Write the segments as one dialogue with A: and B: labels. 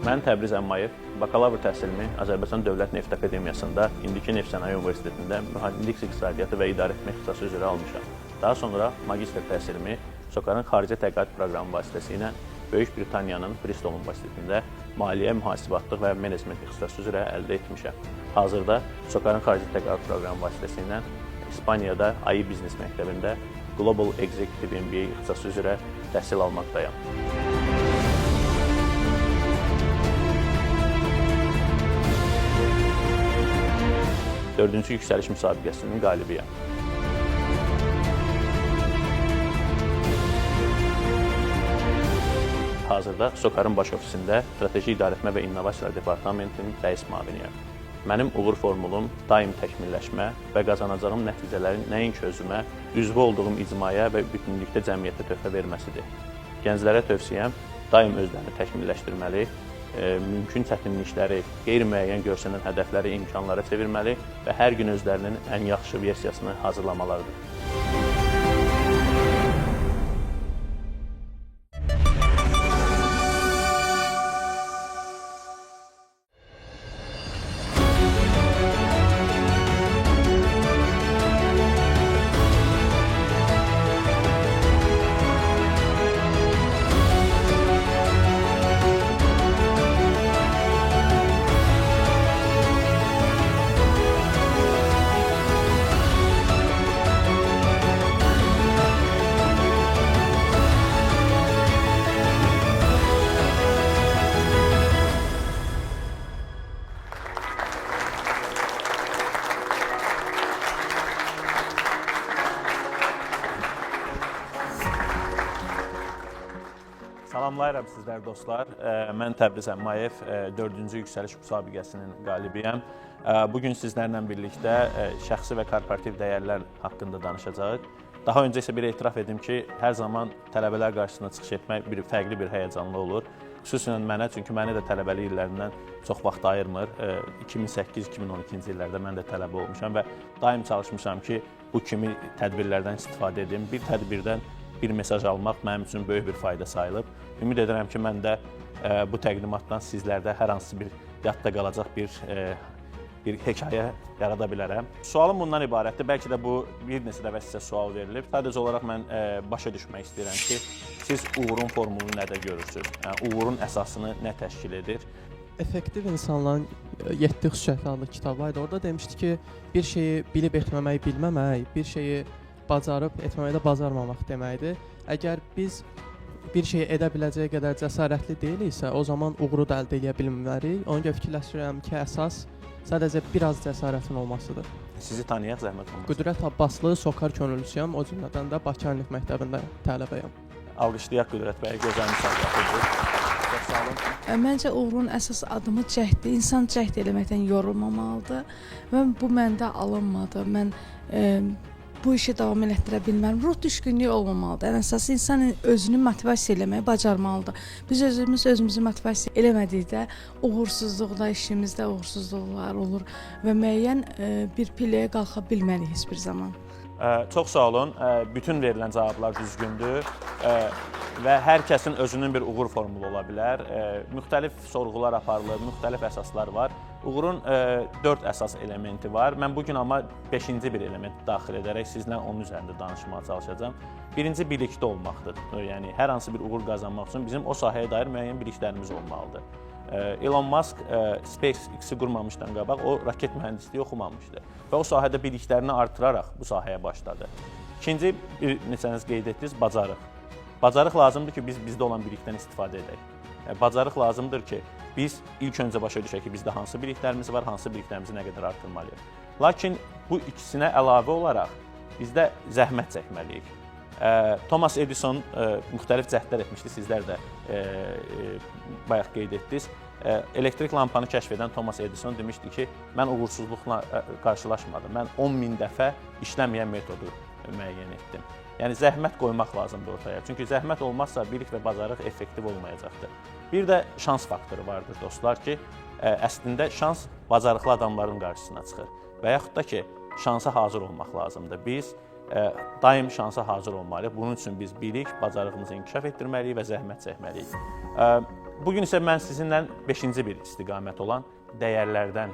A: Mən Təbriz Əmmayev, bakalavr təhsilimi Azərbaycan Dövlət Neft Akademiyasında, indiki Neft Sənaye Universitetində mühəndislik iqtisadiyyatı və idarəetmə ixtisası üzrə almışam. Daha sonra magistr təhsilimi SOCAR-ın xarici təqaüd proqramı vasitəsilə Böyük Britaniyanın Bristol Universitetində maliyyə, mühasibatlıq və menecment ixtisası üzrə əldə etmişəm. Hazırda SOCAR-ın xarici təqaüd proqramı vasitəsilə İspaniyada AI Biznes məktəbində Global Executive MBA ixtisası üzrə təhsil almaqdayam. Dördüncü yüksəliş müsabiqəsinin qalibiyəm. Hazırda SOCAR-ın baş ofisində Strateji İdarəetmə və İnnovasiyalar Departamentinin rəis müaviniyəm. Mənim uğur formulum daim təkmilləşmə və qazanacağım nəticələrin nəinki özümə, üzvü olduğum icmaya və bütünlükdə cəmiyyətə töhfə verməsidir. Gənclərə tövsiyəm daim özlərini təkmilləşdirməli, mümkün çətinlikləri, qeyri-müəyyən görsənən hədəfləri imkanlara çevirməli və hər gün özlərinin ən yaxşı versiyasını hazırlamalarıdır. Salamlayıram sizlər dostlar. Mən Təbriz Əmmayev, 4-cü yüksəliş müsabiqəsinin qalibiyəm. Bu gün sizlərlə birlikdə şəxsi və korporativ dəyərlər haqqında danışacağıq. Daha öncə isə bir etiraf edim ki, hər zaman tələbələr qarşısında çıxış etmək bir fərqli bir həyəcanlı olur. Xüsusən mənə, çünki məni də tələbəlik illərindən çox vaxt ayırmır. 2008-2012-ci illərdə mən də tələbə olmuşam və daim çalışmışam ki, bu kimi tədbirlərdən istifadə edim. Bir tədbirdən bir mesaj almaq mənim üçün böyük bir fayda sayılıb. Ümid edirəm ki, mən də bu təqdimatdan sizlərdə hər hansı bir yadda qalacaq bir hekayə yarada bilərəm. Sualım bundan ibarətdir. Bəlkə də bu bir neçə dəfə sizə sual verilib. Sadəcə olaraq mən başa düşmək istəyirəm ki, siz uğurun formulunu nədə görürsünüz? Yəni, uğurun əsasını nə təşkil edir?
B: Effektiv insanların 7 xüsusiyyəti adlı kitab var idi. Orada demişdi ki, bir şeyi bilib etməmək, bilməmək, bir şeyi bacarıb etməmək də bacarmamaq deməkdir. Əgər biz bir şeyi edə biləcəyi qədər cəsarətli deyiliksə, o zaman uğuru da əldə edə bilmərik. Ona görə fikirləşirəm ki, əsas sadəcə biraz cəsarətin olmasıdır.
A: Sizi tanıyaq, zəhmət olmasa.
B: Qüdrət Abbaslı, SOCAR könüllüsüyəm, o cümlədən də Bakı Neft Məktəbində tələbəyəm.
A: Alqışlayaq Qüdrət bəyi, gözəl misal gətirdi. Çox sağ olun.
C: Məncə uğurun əsas adımı cəhddir. İnsan cəhd eləməkdən yorulmamalıdır. Və bu məndə alınmadı. Mən bu işi davam elətdirə bilmərəm. Ruh düşkünlüyü olmamalıdır. Ən əsası insan özünü motivasiya eləməyi bacarmalıdır. Biz özümüz özümüzü motivasiya eləmədikdə uğursuzluqda, işimizdə uğursuzluqlar olur və müəyyən bir pilləyə qalxa bilmərik heç bir zaman.
A: Çox sağ olun. Bütün verilən cavablar düzgündür və hər kəsin özünün bir uğur formulu ola bilər. Müxtəlif sorğular aparılır, müxtəlif əsaslar var. Uğurun 4 əsas elementi var. Mən bugün amma 5-ci bir element daxil edərək sizlə onun üzərində danışmağa çalışacağam. Birinci, bilikdə olmaqdır. Yəni, hər hansı bir uğur qazanmaq üçün bizim o sahəyə dair müəyyən biliklərimiz olmalıdır. Elon Musk SpaceX-i qurmamışdan qabaq o raket mühəndisliyi oxumamışdı və o sahədə biliklərini artıraraq bu sahəyə başladı. İkinci, bir neçəniz qeyd etdiniz, bacarıq. Bacarıq lazımdır ki, biz bizdə olan bilikdən istifadə edək. Bacarıq lazımdır ki, biz ilk öncə başa düşək ki, bizdə hansı biliklərimiz var, hansı biliklərimizi nə qədər artırmalıyıq. Lakin bu ikisinə əlavə olaraq bizdə zəhmət çəkməliyik. Thomas Edison müxtəlif cəhdlər etmişdi, sizlər də bayaq qeyd etdiniz. Elektrik lampanı kəşf edən Thomas Edison demişdi ki, mən uğursuzluqla qarşılaşmadım, mən 10.000 dəfə işləməyən metodu müəyyən etdim. Yəni, zəhmət qoymaq lazımdır ortaya. Çünki zəhmət olmazsa bilik və bacarıq effektiv olmayacaqdır. Bir də şans faktoru vardır dostlar ki, əslində şans bacarıqlı adamların qarşısına çıxır. Və yaxud da ki, şansa hazır olmaq lazımdır. Biz daim şansa hazır olmalıyıq. Bunun üçün biz bilik, bacarığımızı inkişaf etdirməliyik və zəhmət çəkməliyik. Bugün isə mən sizinlə 5-ci bir istiqamət olan dəyərlərdən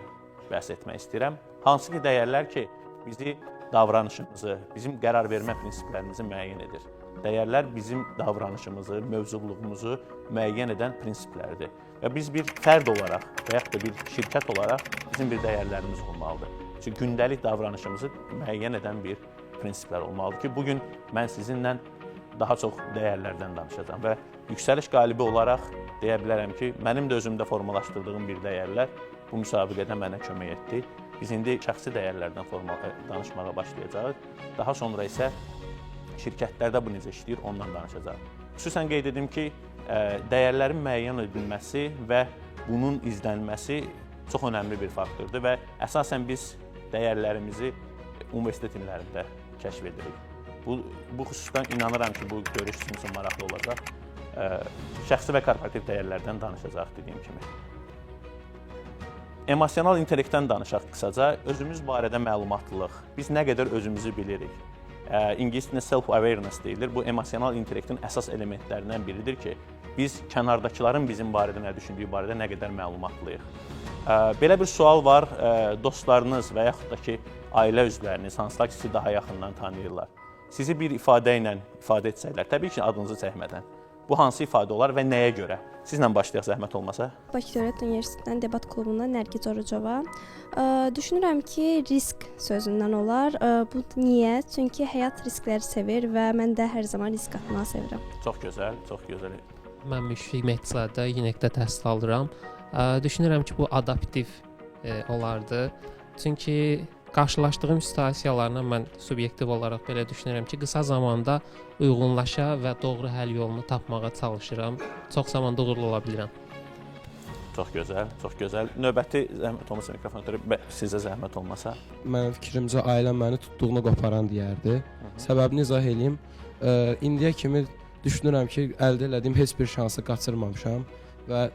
A: bəhs etmək istəyirəm. Hansı ki dəyərlər ki, bizi davranışımızı, bizim qərar vermə prinsiplərimizi müəyyən edir. Dəyərlər bizim davranışımızı, mövcudluğumuzu müəyyən edən prinsiplərdir. Və biz bir fərd olaraq və yaxud da bir şirkət olaraq bizim bir dəyərlərimiz olmalıdır. Çünki gündəlik davranışımızı müəyyən edən bir prinsiplər olmalıdır ki, bugün mən sizinlə daha çox dəyərlərdən danışacağam və yüksəliş qalibi olaraq deyə bilərəm ki, mənim də özümdə formalaşdırdığım bir dəyərlər bu müsabiqədə mənə kömək etdi. Biz indi şəxsi dəyərlərdən danışmağa başlayacağıq. Daha sonra isə şirkətlərdə bu necə işləyir, ondan danışacağıq. Xüsusən qeyd edim ki, dəyərlərin müəyyən edilməsi və bunun izlənməsi çox önəmli bir faktordur və əsasən biz dəyərlərimizi universitet illərində kəşf edirik. Bu xüsusdan inanıram ki, bu görüş sizin üçün maraqlı olacaq. Şəxsi və korporativ dəyərlərdən danışacaq dediyim kimi. Emosional intellektdən danışaq qısaca. Özümüz barədə məlumatlılıq. Biz nə qədər özümüzü bilirik. İngilis dilində self-awareness deyilir. Bu emosional intellektin əsas elementlərindən biridir ki, biz kənardakıların bizim barədə nə düşündüyü barədə nə qədər məlumatlıyıq. Belə bir sual var, dostlarınız və yaxud da ki, ailə üzvləriniz, hansılar ki, sizi daha yaxından tanıyırlar. Sizi bir ifadə ilə ifadə etsəklər, təbii ki, adınızı çəkmədən, bu hansı ifadə olar və nəyə görə? Sizlə başlayaq, zəhmət olmasa.
D: Bakı Dövlət Universitetinin debat klubundan Nərgiz Orucova. Düşünürəm ki, risk sözündən olar. Bu niyə? Çünki həyat riskləri sevir və mən də hər zaman risk atmağı sevirəm.
A: Çox gözəl, çox gözəl.
E: Mən Müşfiq Mehdizadə YNQ-də təhsil alıram. Düşünürəm ki, bu adaptiv olardı. Çünki qarşılaşdığım situasiyalarla mən subyektiv olaraq belə düşünürəm ki, qısa zamanda uyğunlaşa və doğru həll yolunu tapmağa çalışıram. Çox zamanda uğurlu ola bilirəm.
A: Çox gözəl, çox gözəl. Növbəti zəhmət olmasa mikrofon götürüb sizə zəhmət olmasa.
F: Mənim fikrimcə ailəm məni tutduğunu qoparan deyərdi. Səbəbini izah eləyim. İndiyə kimi düşünürəm ki, əldə elədiyim heç bir şansı qaçırmamışam və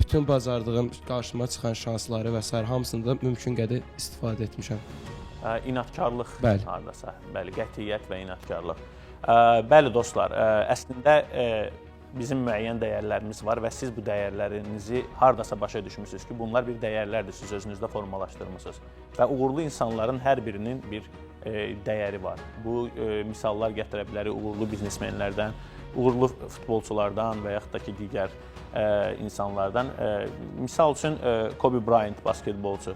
F: bütün bacardığım, qarşıma çıxan şansları və sair hamısını da mümkün qədər istifadə etmişəm.
A: İnadkarlıq
F: bəli.
A: Hardasa. Bəli, qətiyyət və inadkarlıq. Bəli dostlar, əslində bizim müəyyən dəyərlərimiz var və siz bu dəyərlərinizi hardasa başa düşmüsünüz ki, bunlar bir dəyərlərdir, siz özünüzdə formalaşdırmısınız. Və uğurlu insanların hər birinin bir dəyəri var. Bu misallar gətirə bilərik uğurlu biznesmenlərdən, uğurlu futbolçulardan və yaxud da ki, digər insanlardan. Misal üçün Kobe Bryant basketbolçu,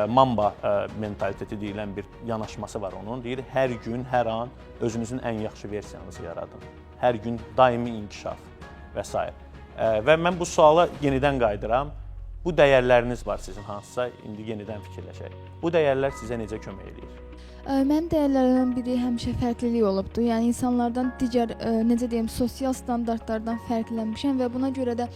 A: Mamba mentaliteti deyilən bir yanaşması var onun. Deyir, hər gün, hər an özünüzün ən yaxşı versiyanızı yaradın. Hər gün daimi inkişaf və s. Və mən bu suala yenidən qayıdıram. Bu dəyərləriniz var sizin hansısa, indi yenidən fikirləşək. Bu dəyərlər sizə necə kömək eləyir?
G: Mənim dəyərlərimdən biri həmişə fərqlilik olubdur. Yəni insanlardan digər, necə deyim, sosial standartlardan fərqlənmişəm və buna görə də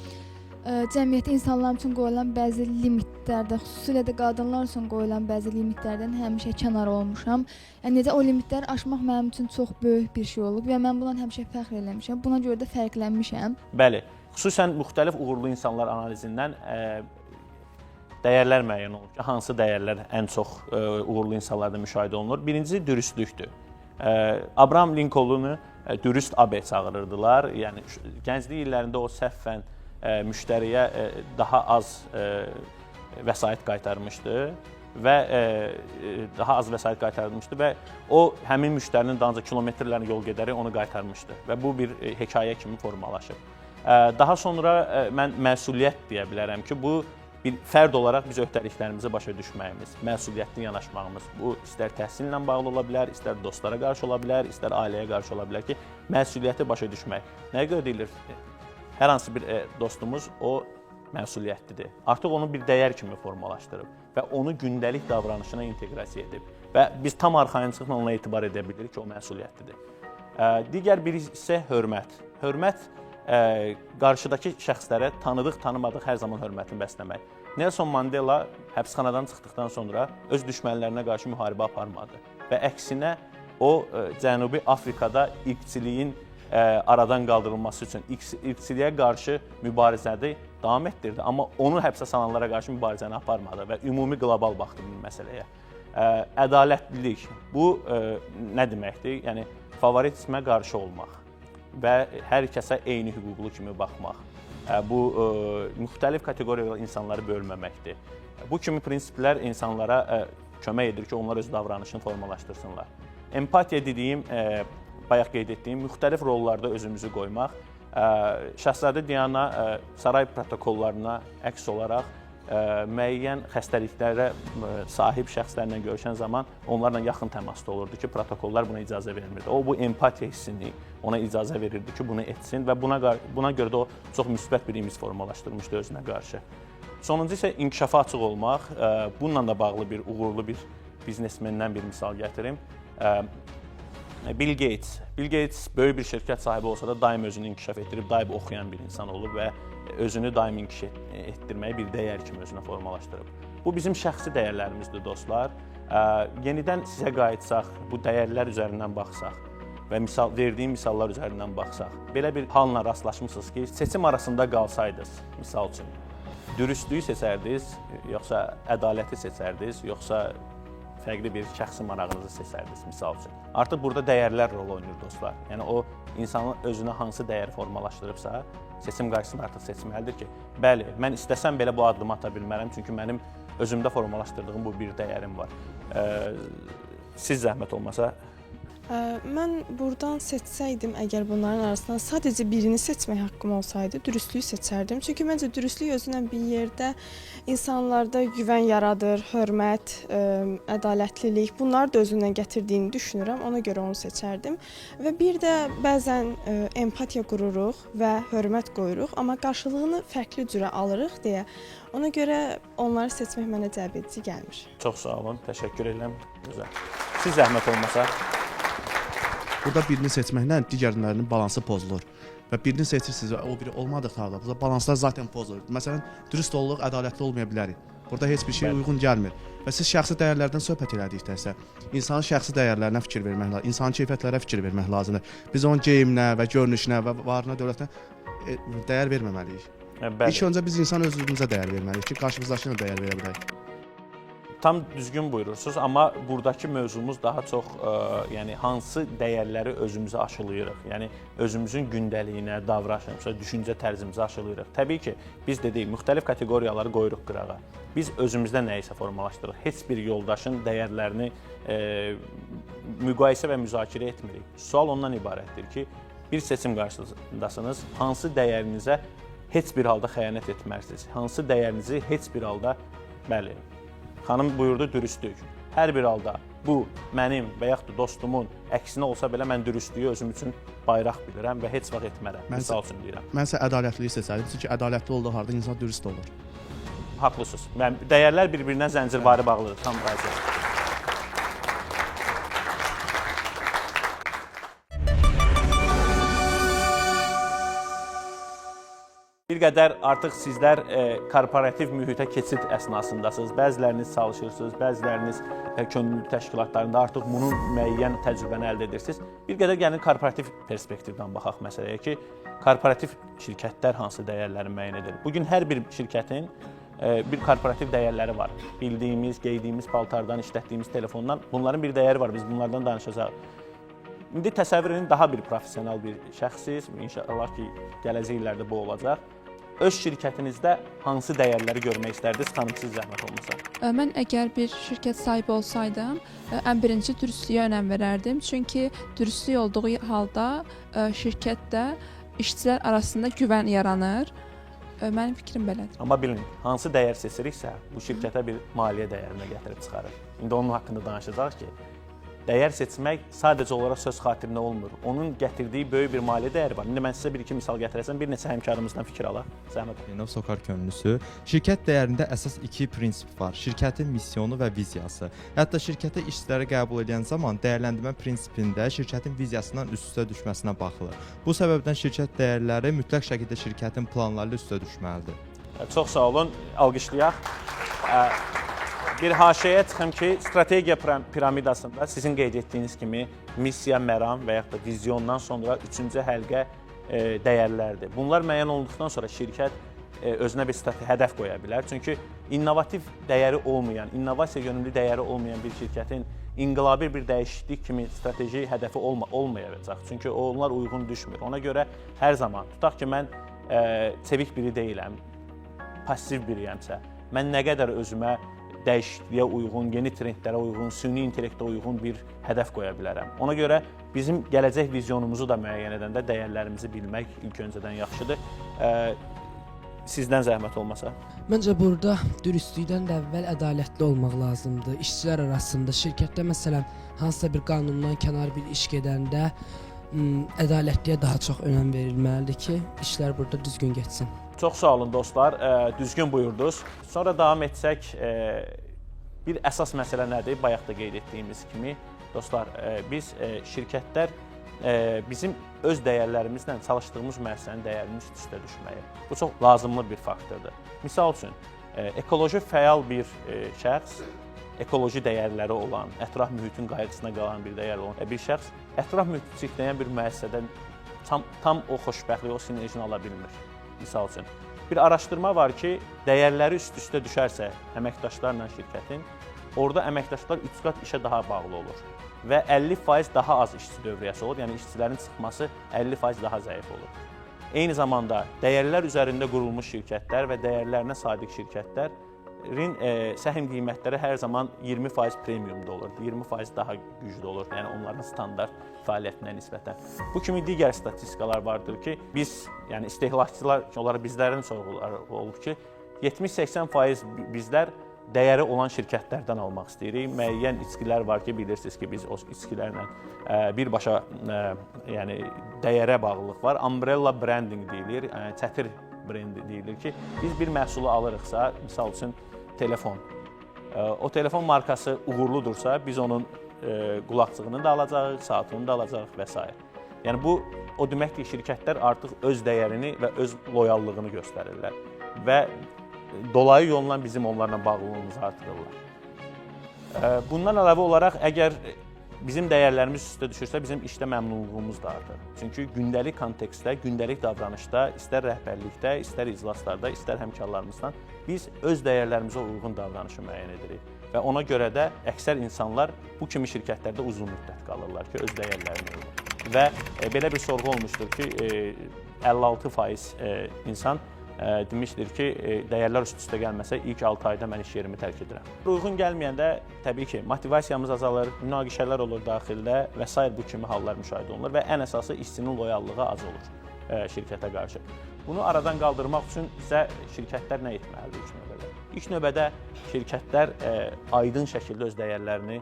G: cəmiyyətdə insanlar üçün qoyulan bəzi limitlərdə, xüsusilə də qadınlar üçün qoyulan bəzi limitlərdən həmişə kənar olmuşam. Yəni necə o limitləri aşmaq mənim üçün çox böyük bir şey olub və mən bundan həmişə fəxr eləmişəm. Buna görə də fərqlənmişəm.
A: Bəli, xüsusən müxtəlif uğurlu insanlar analizindən dəyərlər müəyyən olunur ki, hansı dəyərlər ən çox uğurlu insanlarda müşahidə olunur. Birincisi dürüstlükdür. Abraham Lincolnu dürüst AB çağırırdılar. Yəni gənclik illərində o səhvən müştəriyə daha az vəsait qaytarmışdı və daha az vəsait qaytarmışdı və o həmin müştərinin dalınca kilometrlərlə yol gedərək onu qaytarmışdı və bu bir hekayə kimi formalaşıb. Daha sonra mən məsuliyyət deyə bilərəm ki, bu bir fərd olaraq biz öhdəliklərimizi başa düşməyimiz, məsuliyyətli yanaşmağımız. Bu istər təhsillə bağlı ola bilər, istər dostlara qarşı ola bilər, istər ailəyə qarşı ola bilər ki, məsuliyyəti başa düşmək. Nəyə görə deyilir? Hər hansı bir dostumuz o məsuliyyətlidir. Artıq onu bir dəyər kimi formalaşdırıb və onu gündəlik davranışına inteqrasiya edib və biz tam arxayınçılıqla ona etibar edə bilirik ki, o məsuliyyətlidir. Digər biri isə hörmət. Hörmət qarşıdakı şəxslərə tanıdıq, tanımadıq hər zaman hörmətini bəsləmək. Nelson Mandela həbsxanadan çıxdıqdan sonra öz düşmənlərinə qarşı müharibə aparmadı və əksinə o Cənubi Afrikada irqçiliyin aradan qaldırılması üçün irqçiliyə qarşı mübarizəni davam etdirdi, amma onu həbsə salanlara qarşı mübarizəni aparmadı və ümumi qlobal baxdı bu məsələyə. Ədalətlilik bu nə deməkdir? Yəni favoritizmə qarşı olmaq və hər kəsə eyni hüquqlu kimi baxmaq. Bu müxtəlif kateqoriyalı insanları bölməməkdir. Bu kimi prinsiplər insanlara kömək edir ki, onlar öz davranışını formalaşdırsınlar. Empatiya dediyim, bayaq qeyd etdiyim, müxtəlif rollarda özümüzü qoymaq. Şahzadə Diana saray protokollarına əks olaraq müəyyən xəstəliklərə sahib şəxslərlə görüşən zaman onlarla yaxın təmasda olurdu ki, protokollar buna icazə vermirdi. O, bu empatiya hissini ona icazə verirdi ki, bunu etsin və buna görə də o çox müsbət bir imiz formalaşdırmışdı özünə qarşı. Sonuncu isə inkişafa açıq olmaq. Bununla da bağlı bir uğurlu bir biznesmenden bir misal gətirim. Bill Gates. Bill Gates böyük bir şirkət sahibi olsa da daim özünü inkişaf etdirib, daim oxuyan bir insan olub və özünü daim inkişaf etdirməyi bir dəyər kimi özünə formalaşdırıb. Bu bizim şəxsi dəyərlərimizdir dostlar. Yenidən sizə qayıtsaq, bu dəyərlər üzərindən baxsaq və verdiyim misallar üzərindən baxsaq, belə bir halla rastlaşmısınız ki, seçim arasında qalsaydınız, misal üçün, dürüstlüyü seçərdiniz, yoxsa ədaləti seçərdiniz, yoxsa fərqli bir şəxsi marağınızı seçərdiniz, misal üçün. Artıq burada dəyərlər rol oynayır dostlar. Yəni o insanın özünə hansı dəyər formalaşdırıbsa, seçim qarşısında artıq seçməlidir ki, bəli, mən istəsəm belə bu addımı ata bilmərəm, çünki mənim özümdə formalaşdırdığım bu bir dəyərim var. Siz zəhmət olmasa.
H: Mən buradan seçsəydim, əgər bunların arasından sadəcə birini seçmək haqqım olsaydı, dürüstlüyü seçərdim. Çünki məncə dürüstlük özünə bir yerdə insanlarda güvən yaradır, hörmət, ədalətlilik, bunları da özündən gətirdiyini düşünürəm, ona görə onu seçərdim. Və bir də bəzən empatiya qururuq və hörmət qoyuruq, amma qarşılığını fərqli cürə alırıq deyə ona görə onları seçmək mənə cəlb edici gəlmir.
A: Çox sağ olun, təşəkkür edirəm. Gözəl. Siz zəhmət olmasa.
I: Burada birini seçməklə digərlərinin balansı pozulur və birini seçirsiniz və o biri olmadıqda halda balanslar zaten pozulur. Məsələn, dürüst olluq, ədalətli olmaya bilərik. Burada heç bir şey uyğun gəlmir. Və siz şəxsi dəyərlərdən söhbət elədikdə isə insanın şəxsi dəyərlərinə fikir vermək lazımdır, insanın keyfiyyətlərə fikir vermək lazımdır. Biz onun geyiminə və görünüşünə və varına, dövlətinə dəyər verməməliyik. İlk öncə biz insan özümüzə dəyər verməliyik ki, qarşımızdakına dəyər verə biləyik.
A: Tam düzgün buyurursunuz, amma buradakı mövzumuz daha çox yəni hansı dəyərləri özümüzə aşılayırıq. Yəni özümüzün gündəliyinə, davranışımıza, düşüncə tərzimizə aşılayırıq. Təbii ki, biz dedik, müxtəlif kateqoriyaları qoyuruq qırağa. Biz özümüzdə nəyisə formalaşdırırıq. Heç bir yoldaşın dəyərlərini müqayisə və müzakirə etmirik. Sual ondan ibarətdir ki, bir seçim qarşısındasınız, hansı dəyərinizə heç bir halda xəyanət etməzsiniz, hansı dəyərinizi heç bir halda, bəli, xanım buyurdu dürüstlük. Hər bir halda bu mənim və yaxud da dostumun əksinə olsa belə mən dürüstlüyü özüm üçün bayraq bilirəm və heç vaxt etmərəm. Misal üçün deyirəm.
I: Mən isə ədalətliyi seçərdim, çünki ədalətli olduğu halda insan dürüst olur.
A: Haqlısınız. Dəyərlər bir-birindən zəncirvari bağlıdır. Tam razıyam. Bir qədər artıq sizlər korporativ mühitə keçid əsnasındasınız. Bəziləriniz çalışırsınız, bəziləriniz könüllü təşkilatlarında artıq bunun müəyyən təcrübəni əldə edirsiniz. Bir qədər gəlin korporativ perspektivdən baxaq məsələyə ki, korporativ şirkətlər hansı dəyərləri müəyyən edir? Bugün hər bir şirkətin bir korporativ dəyərləri var. Bildiyimiz, geydiyimiz paltardan, işlətdiyimiz telefondan bunların bir dəyəri var. Biz bunlardan danışacağıq. İndi təsəvvür edin, daha bir professional bir şəxssiz. İnşallah ki, gələcək illərdə bu olacaq. Öz şirkətinizdə hansı dəyərləri görmək istərdiniz, xanım, siz zəhmət olmasa?
G: Mən əgər bir şirkət sahibi olsaydım, ən birinci dürüstlüyə önəm verərdim. Çünki dürüstlük olduğu halda şirkətdə işçilər arasında güvən yaranır. Mənim fikrim belədir.
A: Amma bilin, hansı dəyər seçiriksə, bu şirkətə bir maliyyə dəyərinə gətirib çıxarır. İndi onun haqqında danışacağıq ki, dəyər seçmək sadəcə olaraq söz xatirinə olmur. Onun gətirdiyi böyük bir maliyyə dəyəri var. İndi mən sizə bir-iki misal gətirəsəm, bir neçə həmkarımızdan fikir alaq. Zəhmət.
J: Zeynəb Sokar könüllüsü. Şirkət dəyərində əsas iki prinsip var. Şirkətin misyonu və viziyası. Hətta şirkətə işçiləri qəbul edən zaman dəyərləndirmə prinsipində şirkətin viziyasından üst-üstə düşməsinə baxılır. Bu səbəbdən şirkət dəyərləri mütləq şəkildə şirkətin planları ilə üst-üstə düşməlidir.
A: Çox sağ olun. Alqışlayaq. Bir haşiyə çıxım ki, strategiya piramidasında sizin qeyd etdiyiniz kimi missiya, məram və yaxud da vizyondan sonra üçüncü həlqə dəyərlərdir. Bunlar müəyyən olunduqdan sonra şirkət özünə bir strateji hədəf qoya bilər. Çünki innovativ dəyəri olmayan, innovasiya yönümlü dəyəri olmayan bir şirkətin inqilabi bir dəyişiklik kimi strateji hədəfi olmayacaq. Çünki onlar uyğun düşmür. Ona görə hər zaman tutaq ki, mən çevik biri deyiləm, passiv biriyəmsə, mən nə qədər özümə dəyişikliyə uyğun, yeni trendlərə uyğun, süni intellektə uyğun bir hədəf qoya bilərəm. Ona görə bizim gələcək vizyonumuzu da müəyyən edəndə dəyərlərimizi bilmək ilk öncədən yaxşıdır. Sizdən zəhmət olmasa.
K: Məncə burada dürüstlükdən də əvvəl ədalətli olmaq lazımdır. İşçilər arasında, şirkətdə məsələn hansısa bir qanundan kənar bir iş gedəndə ədalətliyə daha çox önəm verilməlidir ki, işlər burada düzgün getsin.
A: Çox sağ olun dostlar, düzgün buyurdunuz. Sonra davam etsək, bir əsas məsələ nədir? Bayaq da qeyd etdiyimiz kimi, dostlar, biz şirkətlər bizim öz dəyərlərimizlə çalışdığımız müəssisənin dəyərinin üst-üstə düşməyi. Bu çox lazımlı bir faktordur. Misal üçün, ekoloji fəal bir şəxs, ekoloji dəyərləri olan, ətraf mühitin qayğısına qalan bir dəyər olan bir şəxs, ətraf mühiti çirkləyən bir müəssisədən tam o xoşbəxtliyi, o sinerjini ala bilmir. Misal üçün, bir araşdırma var ki, dəyərləri üst-üstə düşərsə əməkdaşlarla şirkətin, orada əməkdaşlar 3 qat işə daha bağlı olur və 50% daha az işçi dövriyyəsi olur, yəni işçilərin çıxması 50% daha zəif olur. Eyni zamanda dəyərlər üzərində qurulmuş şirkətlər və dəyərlərinə sadiq şirkətlərin səhim qiymətləri hər zaman 20% premiumda olur, 20% daha güclü olur, yəni onların standart fəaliyyətinə nisbətən. Bu kimi digər statistikalar vardır ki, biz, yəni istehlakçılar olaraq bizlərin sorğuları olub ki, 70-80% bizlər dəyəri olan şirkətlərdən almaq istəyirik. Müəyyən içkilər var ki, bilirsiniz ki, biz o içkilərlə birbaşa yəni dəyərə bağlılıq var. Umbrella branding deyilir, çətir brendi deyilir ki, biz bir məhsulu alırıqsa, misal üçün telefon. O telefon markası uğurludursa, biz onun qulaqcığını da alacağıq, saatını da alacağıq və s. Yəni bu o deməkdir ki, şirkətlər artıq öz dəyərini və öz loyallığını göstərirlər və dolayı yolla bizim onlarla bağlılığımızı artırırlar. Bundan əlavə olaraq, əgər bizim dəyərlərimiz üstə düşürsə, bizim işdə məmnunluğumuz da artır. Çünki gündəlik kontekstdə, gündəlik davranışda, istər rəhbərlikdə, istər iclaslarda, istər həmkarlarımızdan biz öz dəyərlərimizə uyğun davranışı müəyyən edirik. Və ona görə də əksər insanlar bu kimi şirkətlərdə uzun müddət qalırlar ki, öz dəyərlərinə uyğun. Və belə bir sorğu olmuşdur ki, 56% insan demişdir ki, dəyərlər üst-üstə gəlməsə ilk 6 ayda mən iş yerimi tərk edirəm. Uyğun gəlməyəndə təbii ki, motivasiyamız azalır, münaqişələr olur daxildə və s. bu kimi hallar müşahidə olunur və ən əsası işçinin loyallığı az olur şirkətə qarşı. Bunu aradan qaldırmaq üçün isə şirkətlər nə etməlidir ilk növbədə? İlk növbədə şirkətlər aydın şəkildə öz dəyərlərini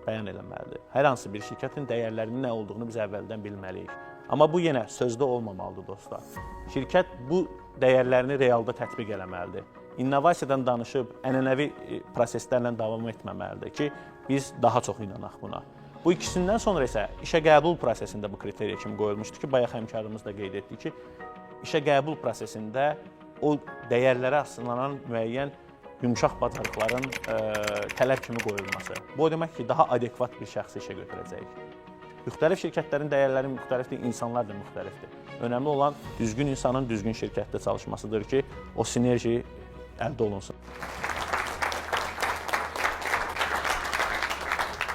A: bəyan eləməlidir. Hər hansı bir şirkətin dəyərlərinin nə olduğunu biz əvvəldən bilməliyik. Amma bu yenə sözdə olmamalıdır dostlar. Şirkət bu dəyərlərini realda tətbiq eləməlidir. İnnovasiyadan danışıb ənənəvi proseslərlə davam etməməlidir ki, biz daha çox inanaq buna. Bu ikisindən sonra isə işə qəbul prosesində bu kriteriya kimi qoyulmuşdur ki, bayaq həmkarımız da qeyd etdi ki, işə qəbul prosesində o dəyərlərə aslanan müəyyən yumşaq bacarıqların tələb kimi qoyulması. Bu o demək ki, daha adekvat bir şəxsi işə götürəcəyik. Müxtəlif şirkətlərin dəyərləri müxtəlifdir, insanlar da müxtəlifdir. Önəmli olan düzgün insanın düzgün şirkətdə çalışmasıdır ki, o sinerji əldə olunsun.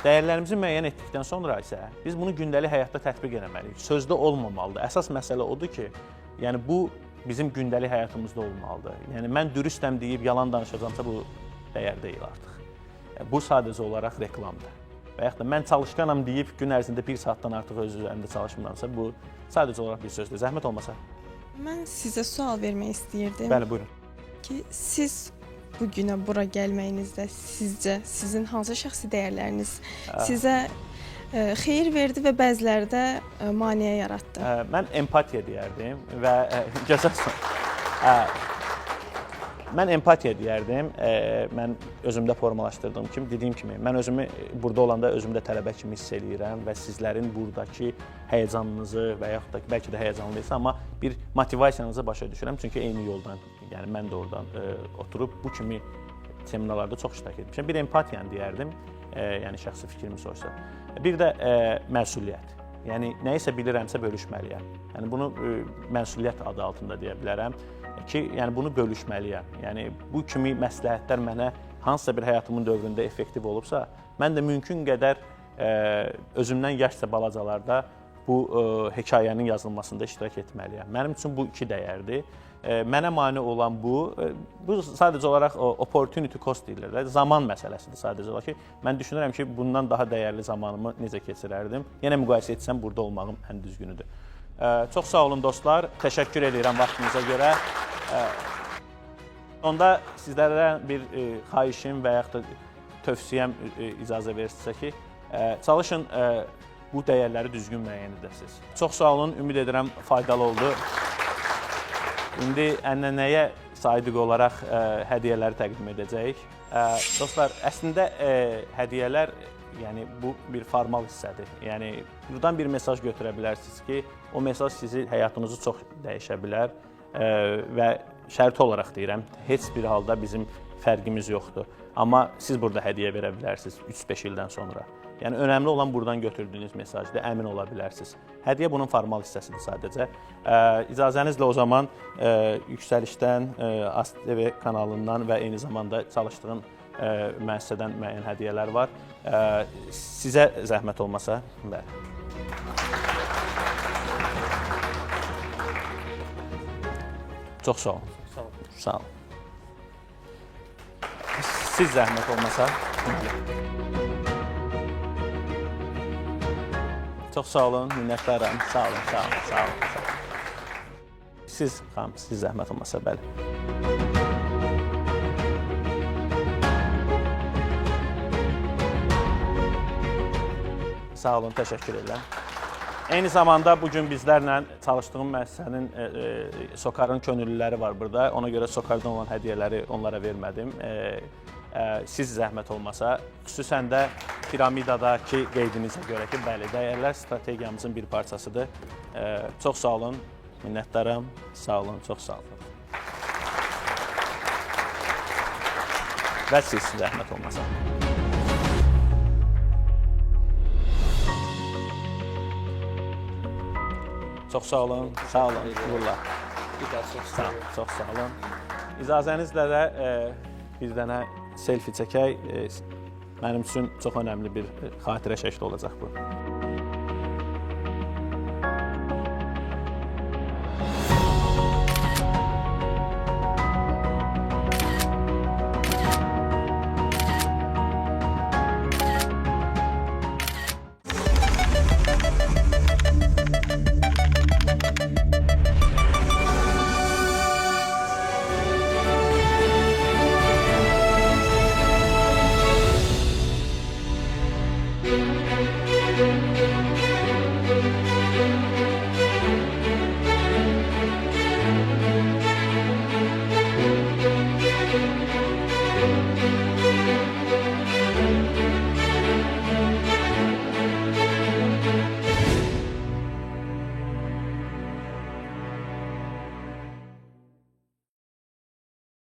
A: Dəyərlərimizi müəyyən etdikdən sonra isə biz bunu gündəlik həyatda tətbiq eləməliyik. Sözdə olmamalıdır. Əsas məsələ odur ki, yəni bu bizim gündəlik həyatımızda olmalıdır. Yəni mən dürüstəm deyib yalan danışacağamsa bu dəyər deyil artıq. Bu sadəcə olaraq reklamdır. Və yaxud da mən çalışqanam deyib gün ərzində bir saatdan artıq öz üzərində çalışmıramsa bu sadəcə olaraq bir sözdür. Zəhmət olmasa.
H: Mən sizə sual vermək istəyirdim.
A: Bəli, buyurun.
H: Ki siz bu günə bura gəlməyinizdə sizcə sizin hansı şəxsi dəyərləriniz sizə xeyir verdi və bəziləri də maneə yaratdı?
A: Mən empatiya deyərdim və gözəl sual. Mən empatiya deyərdim. Mən özümdə formalaşdırdığım kimi, dediyim kimi, mən özümü burada olanda özümü də tələbə kimi hiss eləyirəm və sizlərin buradakı həyəcanınızı və yaxud da bəlkə də həyəcanlıysa, amma bir motivasiyanızı başa düşürəm. Çünki eyni yoldan, yəni mən də oradan oturub bu kimi seminarlarda çox iştirak etmişəm. Bir empatiyanı deyərdim, yəni şəxsi fikrimi sorsa. Bir də məsuliyyət. Yəni nəyisə bilirəmsə bölüşməliyəm. Yəni bunu məsuliyyət adı altında deyə bilərəm ki, yəni bunu bölüşməliyəm. Yəni bu kimi məsləhətlər mənə hansısa bir həyatımın dövründə effektiv olubsa, mən də mümkün qədər özümdən yaşca balacalarda bu hekayənin yazılmasında iştirak etməliyəm. Mənim üçün bu iki dəyərdir. Mənə mane olan bu sadəcə olaraq opportunity cost deyirlər, zaman məsələsidir sadəcə olaraq ki, mən düşünürəm ki, bundan daha dəyərli zamanımı necə keçirərdim. Yenə müqayisə etsəm burada olmağım ən düzgünüdür. Çox sağ olun dostlar, təşəkkür edirəm vaxtınıza görə. Onda sizlərə bir xahişim və yaxud da tövsiyəm icazə verirsinizsə ki, çalışın bu dəyərləri düzgün müəyyən edəsiniz. Çox sağ olun, ümid edirəm faydalı oldu. İndi ənənəyə sadiq olaraq hədiyyələri təqdim edəcəyik. Dostlar, əslində hədiyyələr, yəni bu bir formal hissədir. Yəni buradan bir mesaj götürə bilərsiniz ki, o mesaj sizi həyatınızı çox dəyişə bilər və şərti olaraq deyirəm, heç bir halda bizim fərqimiz yoxdur. Amma siz burada hədiyyə verə bilərsiniz 3-5 ildən sonra. Yəni önəmli olan buradan götürdüyünüz mesajdır, əmin ola bilərsiniz. Hədiyyə bunun formal hissəsidir sadəcə. İcazənizlə o zaman Yüksəlişdən, ASTV kanalından və eyni zamanda çalışdığım müəssisədən müəyyən hədiyyələr var. Sizə zəhmət olmasa, bəli. Çox sağ olun. Sağ olun. Siz zəhmət olmasa. Çox sağ olun, minnətdaram. Sağ olun, sağ olun, sağ olun. Sağ olun. Siz, xanım, siz zəhmət olmasa, bəli. Sağ olun, təşəkkür edirəm. Eyni zamanda bugün bizlərlə çalışdığım müəssisənin SOCAR-ın könüllüləri var burada. Ona görə SOCAR-dan olan hədiyyələri onlara vermədim. Siz zəhmət olmasa, xüsusən də piramidadakı qeydinizə görə ki, bəli, dəyərlər strategiyamızın bir parçasıdır. Çox sağ olun, minnətdaram. Sağ olun, çox sağ olun. Və siz zəhmət olmasa. Çox sağ olun, sağ olun, uğurlar.
E: Bir daha çox sağ olun.
A: Çox sağ olun. İcazənizlə də bir dənə selfie çəkək. Mənim üçün çox önəmli bir xatirə şəkli olacaq bu.